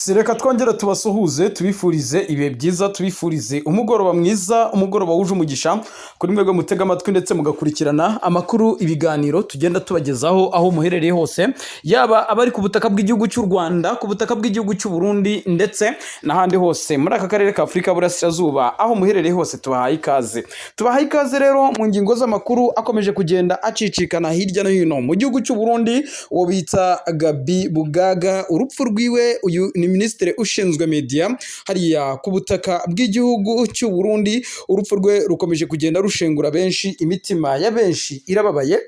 Reka twongere tubasuhuze, tubifurize ibihe byiza, tubifurize umugoroba mwiza, umugoroba wuje umugisha kuri mwebwe mutega amatwi ndetse mugakurikirana amakuru, ibiganiro tugenda tubagezaho aho muherereye hose, yaba abari ku butaka bw'igihugu cy'u Rwanda, ku butaka bw'igihugu cy'u Burundi ndetse n'ahandi hose muri aka karere ka Afurika y'Uburasirazuba. Aho muherereye hose tubahaye ikaze. Tubahaye ikaze rero mu ngingo z'amakuru akomeje kugenda acicikana hirya no hino mu gihugu cy'u Burundi. Uwo bita Gabi Bugaga, urupfu rwiwe, uyu ni minisitiri ushinzwe media hariya ku butaka bw'igihugu cy'u Burundi, urupfu rwe rukomeje kugenda rushengura benshi, imitima ya benshi irababaye,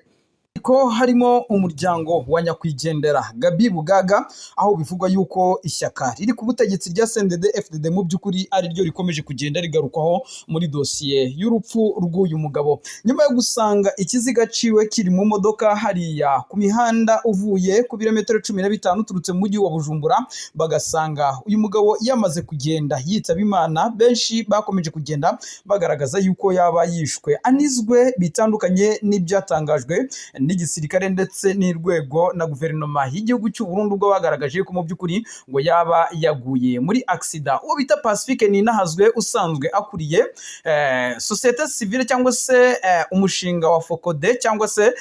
ko harimo umuryango wa nyakwigendera Gabi Bugaga, aho bivugwa yuko ishyaka riri ku butegetsi rya CNDD FDD mu by'ukuri ari ryo rikomeje kugenda rigarukwaho muri dosiye y'urupfu rw'uyu mugabo, nyuma yo gusanga ikiziga ciwe kiri mu modoka hariya ku mihanda uvuye ku birometero 15 uturutse mu mujyi wa Bujumbura, bagasanga uyu mugabo yamaze kugenda yitaba Imana. Benshi bakomeje kugenda bagaragaza yuko yaba yishwe anizwe, bitandukanye n'ibyatangajwe n'igisirikare ndetse n'urwego na guverinoma y'igihugu cy'u Burundi, ubwo bagaragaje ko mu by'ukuri ngo yaba yaguye muri accident. Uwo bita Pacifique Ninahazwe, usanzwe akuriye société civile cyangwa se umushinga wa FOCODE, cyangwa se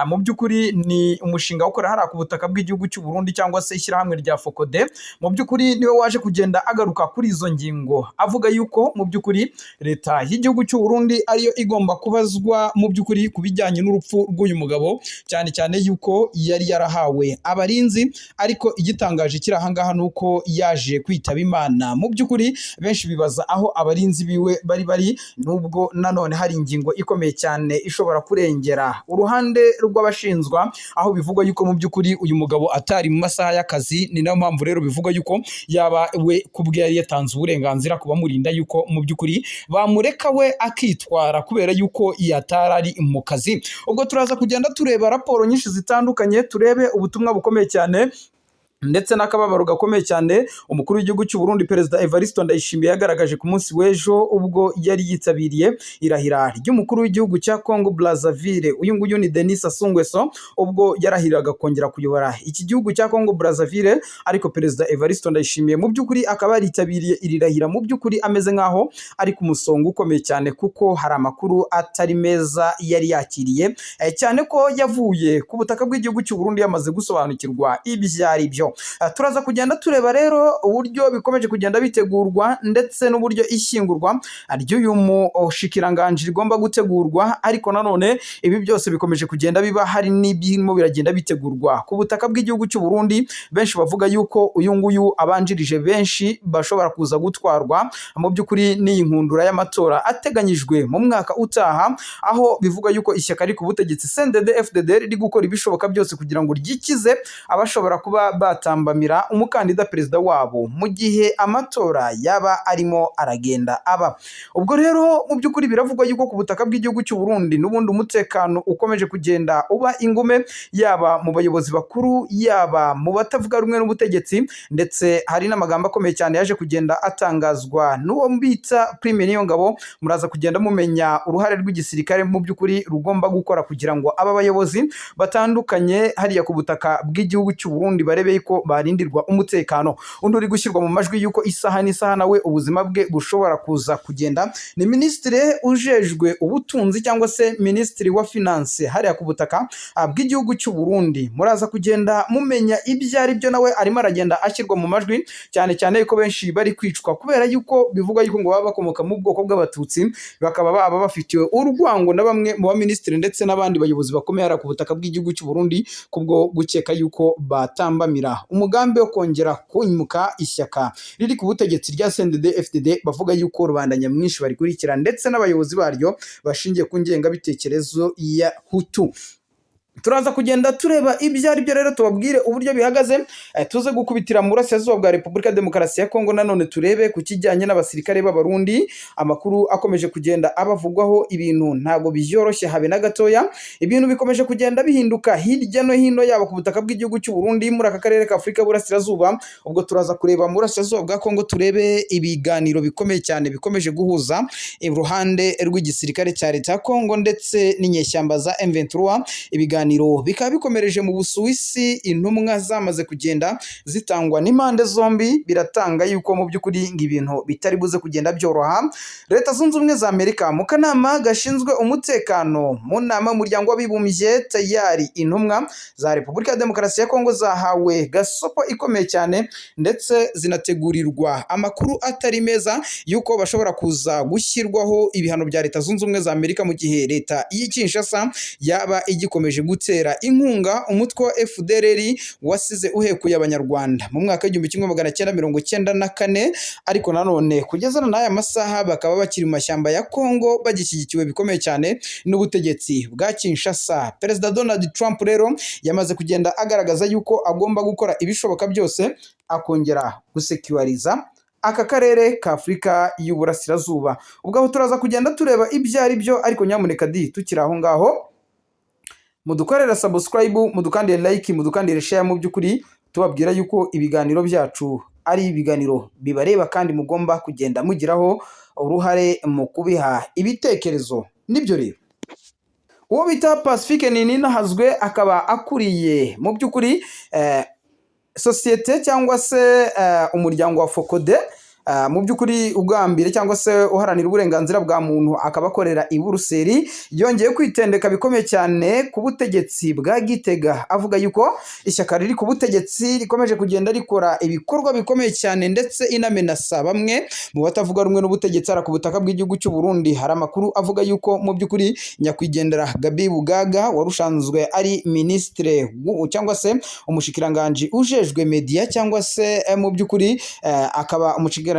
mu by'ukuri ni umushinga ukora hariya ku butaka bw'igihugu cy'u Burundi, cyangwa se ishyirahamwe rya FOCODE, mu by'ukuri niwe waje kugenda agaruka kuri izo ngingo, avuga yuko mu by'ukuri leta y'igihugu cy'u Burundi ariyo igomba kubazwa mu by'ukuri ku bijyanye n'urupfu rw'uyu mugabo, cyane cyane yuko yari yarahawe abarinzi. Ariko igitangaje kiri aha ngaha ni uko yaje kwitaba Imana. Mu by'ukuri benshi bibaza aho abarinzi biwe bari, nubwo nanone hari ingingo ikomeye cyane ishobora kurengera uruhande rw'abashinzwa, aho bivugwa yuko mu by'ukuri uyu mugabo atari mu masaha y'akazi. Ni nayo mpamvu rero bivugwa yuko yaba we kubwe yari yatanze uburenganzira ku bamurinda yuko mu by'ukuri bamureka we akitwara, kubera yuko yatari ari mu kazi. Ubwo turaza kugenda tureba raporo nyinshi zitandukanye, turebe ubutumwa bukomeye cyane ndetse n'akababaro gakomeye cyane umukuru w'igihugu cy'u Burundi, Perezida Evariste Ndayishimiye, yagaragaje ku munsi w'ejo ubwo yari yitabiriye irahira ry'umukuru w'igihugu cya Congo Brazzaville. Uyu nguyu ni Denis Sassou Nguesso, ubwo yarahiraga kongera kuyobora iki gihugu cya Congo Brazzaville. Ariko Perezida Evariste Ndayishimiye mu by'ukuri akaba yaritabiriye iri rahira mu by'ukuri ameze nk'aho ari ku musonga ukomeye cyane, kuko hari amakuru atari meza yari yakiriye, cyane ko yavuye ku butaka bw'igihugu cy'u Burundi yamaze gusobanukirwa ibyo ari byo. Turaza kugenda tureba rero uburyo bikomeje kugenda bitegurwa ndetse n'uburyo ishyingurwa ry'uyu mushikiranganji rigomba gutegurwa. Ariko nanone ibi byose bikomeje kugenda biba, hari n'ibirimo biragenda bitegurwa ku butaka bw'igihugu cy'u Burundi. Benshi bavuga yuko uyu nguyu abanjirije benshi bashobora kuza gutwarwa mu by'ukuri n'iyi nkundura y'amatora ateganyijwe mu mwaka utaha, aho bivugwa yuko ishyaka riri ku butegetsi CNDD FDD riri gukora ibishoboka byose kugira ngo ryikize abashobora kuba batambamira umukandida perezida wabo mu gihe amatora yaba arimo aragenda aba. Ubwo rero mu by'ukuri biravugwa yuko ku butaka bw'igihugu cy'u Burundi n'ubundi umutekano ukomeje kugenda uba ingume, yaba mu bayobozi bakuru, yaba mu batavuga rumwe n'ubutegetsi. Ndetse hari n'amagambo akomeye cyane yaje kugenda atangazwa n'uwo bita Prime Niyongabo. Muraza kugenda mumenya uruhare rw'igisirikare mu by'ukuri rugomba gukora kugira ngo aba bayobozi batandukanye hariya ku butaka bw'igihugu cy'u Burundi barebe yuko barindirwa umutekano. Undi uri gushyirwa mu majwi yuko isaha n'isaha nawe ubuzima bwe bushobora kuza kugenda ni minisitiri ujejwe ubutunzi, cyangwa se minisitiri wa finance hariya ku butaka bw'igihugu cy'u Burundi. Muraza kugenda mumenya ibyo ari byo. Nawe arimo aragenda ashyirwa mu majwi, cyane cyane yuko benshi bari kwicwa kubera yuko bivugwa yuko ngo baba bakomoka mu bwoko bw'Abatutsi, bakaba baba bafitiwe urwango na bamwe mu baminisitiri ndetse n'abandi bayobozi bakomeye hariya ku butaka bw'igihugu cy'u Burundi, kubwo gukeka yuko batambamira umugambi wo kongera kwimuka ishyaka riri ku butegetsi rya CNDD FDD, bavuga yuko rubanda nyamwinshi barikurikira ndetse n'abayobozi baryo bashingiye ku ngengabitekerezo ya Hutu. Turaza kugenda tureba ibyo ari byo rero, tubabwire uburyo bihagaze. Tuze gukubitira mu burasirazuba bwa Repubulika ya Demokarasi ya Kongo, nanone turebe ku kijyanye n'abasirikare b'Abarundi. Amakuru akomeje kugenda abavugwaho, ibintu ntabwo byoroshye habe na gatoya. Ibintu bikomeje kugenda bihinduka hirya no hino, yaba ku butaka bw'igihugu cy'u Burundi, muri aka karere ka Afurika y'Uburasirazuba. Ubwo turaza kureba mu burasirazuba bwa Kongo, turebe ibiganiro bikomeye cyane bikomeje guhuza iruhande rw'igisirikare cya leta ya Kongo ndetse n'inyeshyamba za M23. Ibiganiro Ibiganiro bikaba bikomereje mu Busuwisi, intumwa zamaze kugenda zitangwa n'impande zombi, biratanga yuko mu by'ukuri ngo ibintu bitari buze kugenda byoroha. Leta Zunze Ubumwe za Amerika mu kanama gashinzwe umutekano mu nama y'Umuryango w'Abibumbye, tayari intumwa za Repubulika ya Demokarasi ya Kongo zahawe gasopo ikomeye cyane, ndetse zinategurirwa amakuru atari meza y'uko bashobora kuza gushyirwaho ibihano bya Leta Zunze Ubumwe za Amerika mu gihe leta y'i Kinshasa yaba igikomeje gutera inkunga umutwe wa FDLR wasize uhekuye Abanyarwanda mu mwaka w'1994. Ariko nanone kugeza n'aya masaha bakaba bakiri mu mashyamba ya Kongo, bagishyigikiwe bikomeye cyane n'ubutegetsi bwa Kinshasa. Perezida Donald Trump rero yamaze kugenda agaragaza yuko agomba gukora ibishoboka byose akongera gusekuriza aka karere ka Afurika y'Uburasirazuba. Ubwo aho turaza kugenda tureba ibyo ari byo, ariko nyamuneka di tukiri aho ngaho mudukorera subscribe, mudukandire like, mudukandire share. Mu by'ukuri tubabwira yuko ibiganiro byacu ari ibiganiro bibareba kandi mugomba kugenda mugiraho uruhare mu kubiha ibitekerezo. Nibyo rero, uwo bita Pacifique Nininahazwe akaba akuriye mu by'ukuri sosiyete cyangwa se umuryango wa FOCODE, mu by'ukuri ugambire cyangwa se uharanira uburenganzira bwa muntu, akaba akorera i Buruseli, yongeye kwitendeka bikomeye cyane ku butegetsi bwa Gitega, avuga yuko ishyaka riri ku butegetsi rikomeje kugenda rikora ibikorwa bikomeye cyane, ndetse inamenasa bamwe mu batavuga rumwe n'ubutegetsi hara ku butaka bw'igihugu cy'u Burundi. Hari amakuru avuga yuko mu by'ukuri nyakwigendera Gabi Bugaga, wari usanzwe ari minisitire cyangwa se umushikiranganji ujejwe media, cyangwa se mu by'ukuri akaba umushikiranganji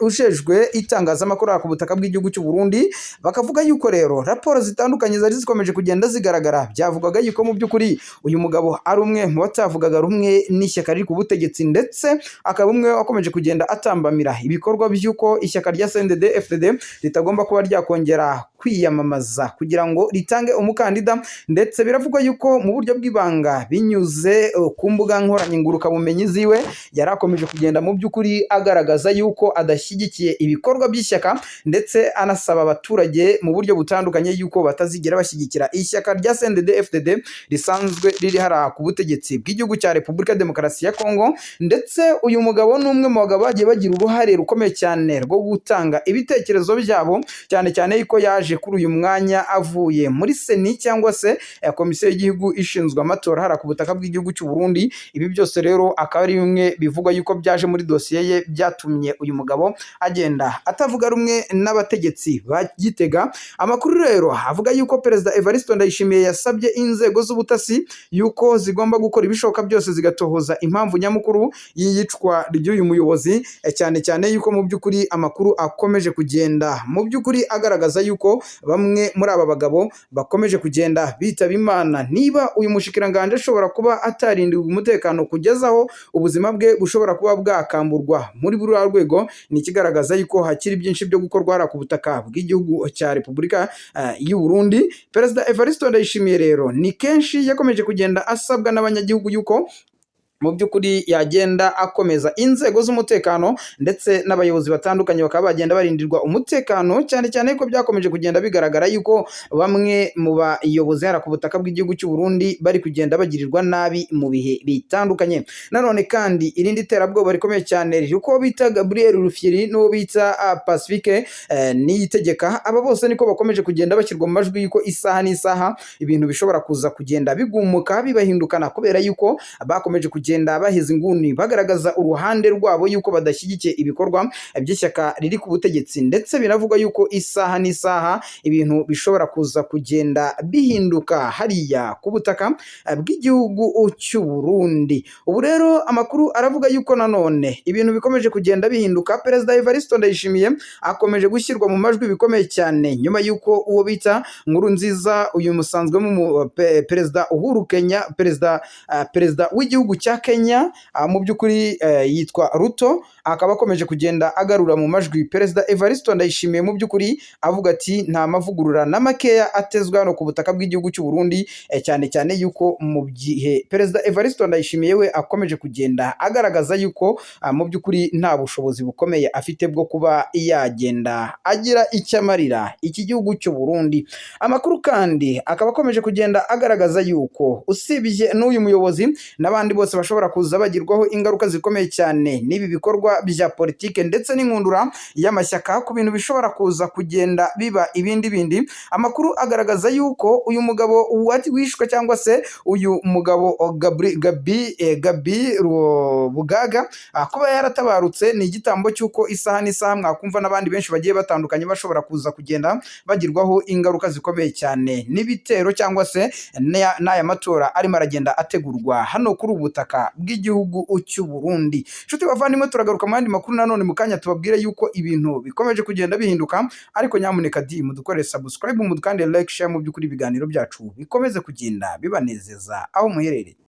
ujejwe itangazamakuru ku butaka bw'igihugu cy'u Burundi, bakavuga yuko rero raporo zitandukanye zari zikomeje kugenda zigaragara, byavugaga yuko mu by'ukuri uyu mugabo ari umwe mu batavugaga rumwe n'ishyaka riri ku butegetsi, ndetse akaba umwe wakomeje kugenda atambamira ibikorwa by'uko ishyaka rya CNDD FDD ritagomba kuba ryakongera kwiyamamaza kugira ngo ritange umukandida. Ndetse biravugwa yuko mu buryo bw'ibanga, binyuze ku mbuga nkoranyambaga ziwe, yari akomeje kugenda mu by'ukuri agaragaza yuko adashyigikiye ibikorwa by'ishyaka, ndetse anasaba abaturage mu buryo butandukanye yuko batazigera bashyigikira ishyaka rya CNDD FDD risanzwe riri hariya ku butegetsi bw'igihugu cya Repubulika ya Demokarasi ya Kongo. Ndetse uyu mugabo ni umwe mu bagabo bagiye bagira uruhare rukomeye cyane rwo gutanga ibitekerezo byabo, cyane cyane yuko yaje kuri uyu mwanya avuye muri CENI cyangwa se Komisiyo y'Igihugu ishinzwe amatora hariya ku butaka bw'igihugu cy'u Burundi. Ibi byose rero akaba ari bimwe bivugwa yuko byaje muri dosiye ye, byatumye uyu mugabo agenda atavuga rumwe n'abategetsi ba Gitega. Amakuru rero avuga yuko Perezida Evariste Ndayishimiye yasabye inzego z'ubutasi yuko zigomba gukora ibishoboka byose zigatohoza impamvu nyamukuru y'iyicwa ry'uyu muyobozi, cyane cyane yuko mu by'ukuri amakuru akomeje kugenda mu by'ukuri agaragaza yuko bamwe muri aba bagabo bakomeje kugenda bitaba Imana. Niba uyu mushikiranganji ashobora kuba atarindiwe umutekano kugeza aho ubuzima bwe bushobora kuba bwakamburwa muri buriya rwego, ni ikigaragaza yuko hakiri byinshi byo gukorwa hariya ku butaka bw'igihugu cya Repubulika y'u Burundi. Perezida Evariste Ndayishimiye rero ni kenshi yakomeje kugenda asabwa n'abanyagihugu yuko mu by'ukuri yagenda akomeza inzego z'umutekano, ndetse n'abayobozi batandukanye bakaba bagenda barindirwa umutekano, cyane cyane ko byakomeje kugenda bigaragara yuko bamwe mu bayobozi hariya ku butaka bw'igihugu cy'u Burundi bari kugenda bagirirwa nabi mu bihe bitandukanye. Nanone kandi irindi terabwoba rikomeye cyane riri uko bita Gabriel Rufyiri n'uwo bita Pacifique Niyitegeka. Aba bose niko bakomeje kugenda bashyirwa mu majwi yuko isaha n'isaha ibintu bishobora kuza kugenda bigumuka bibahindukana, kubera yuko bakomeje kugenda baheza inguni bagaragaza uruhande rwabo yuko badashyigikiye ibikorwa by'ishyaka riri ku butegetsi, ndetse binavugwa yuko isaha n'isaha ibintu bishobora kuza kugenda bihinduka hariya ku butaka bw'igihugu cy'u Burundi. Ubu rero amakuru aravuga yuko nanone ibintu bikomeje kugenda bihinduka. Perezida Evariste Ndayishimiye akomeje gushyirwa mu majwi bikomeye cyane nyuma y'uko uwo bita Nkurunziza, uyu musanzwe mu perezida Uhuru Kenya, perezida w'igihugu cya Kenya, mu by'ukuri yitwa Ruto, akaba akomeje kugenda agarura mu majwi Perezida Evariste Ndayishimiye, mu by'ukuri avuga ati nta mavugurura na makeya atezwe hano ku butaka bw'igihugu cy'u Burundi, cyane cyane yuko mu gihe Perezida Evariste Ndayishimiye we akomeje kugenda agaragaza yuko mu by'ukuri nta bushobozi bukomeye afite bwo kuba yagenda agira icyo amarira iki gihugu cy'u Burundi. Amakuru kandi akaba akomeje kugenda agaragaza yuko usibye n'uyu muyobozi n'abandi bose bashobora kuza bagirwaho ingaruka zikomeye cyane n'ibi bikorwa bya politike ndetse n'inkundura y'amashyaka ku bintu bishobora kuza kugenda biba ibindi bindi. Amakuru agaragaza yuko uyu mugabo wishwe cyangwa se uyu mugabo Gabri, Gabi, Gabi Bugaga, kuba yaratabarutse ni igitambo cy'uko isaha n'isaha mwakumva n'abandi benshi bagiye batandukanye bashobora kuza kugenda bagirwaho ingaruka zikomeye cyane n'ibitero cyangwa se n'aya matora arimo aragenda ategurwa hano kuri ubu butaka bw'igihugu cy'u Burundi. Nshuti bavandimwe, turagaruka mu yandi makuru nanone mu kanya, tubabwire yuko ibintu bikomeje kugenda bihinduka, ariko nyamuneka di mudukorere subscribe, mudukande like, share, mu by'ukuri ibiganiro byacu bikomeze kugenda bibanezeza aho muherereye.